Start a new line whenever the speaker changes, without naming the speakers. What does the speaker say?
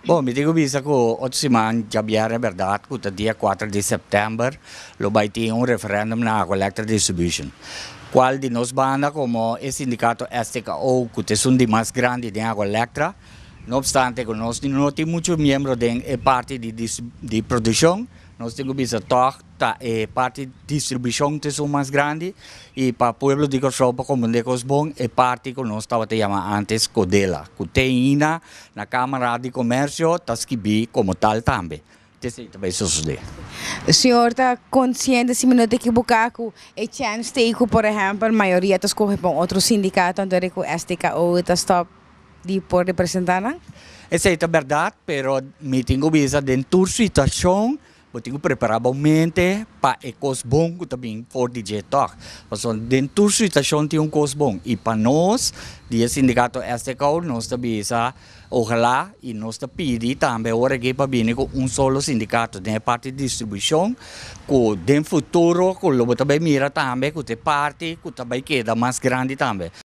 Bon, mi tin ku bisa ku otro siman, djabièrnè bèrdat, ku ta dia 4 di sèptèmber, lo bai tin un referèndum na Aqualectra Distribution. Kual di nos banda komo e sindikato STKO, ku ta esun di mas grandi den Aqualectra, no opstante ku nos no tin muchu miembro den e parti di produkshon, nos tin ku bisa tòg ta e parti distribushon ta esun mas grandi i pa pueblo di Kòrsou pa komprendé kos bon, e parti ku nos tabata yama antes Kodela, ku te ainda na Kámara di Komèrsio ta skibí komo tal tambe. Esei ta bai sosodé.
Señor ta konsiente, si mi no ta ekiboká, ku e chèns t'ei ku, por ehèmpel, mayoria ta skohe pa un otro sindikato, anto ku STKO ta stòp di por representá nan?
Esei ta bèrdat, pero mi tin ku bisa den tur situashon bo tin ku prepará bo mente pa e kos bon ku ta bin for di dje tòg. Pasobra den tur situashon tin un kos bon. I pa nos, di e sindikato STKO, nos ta bisa ojalá i nos ta pidi tambe ora aki pa bini ku un solo sindikato den e parti di distribushon, ku den futuro ku lo bo ta bai mira tambe ku ta e parti ku ta bai keda mas grandi tambe.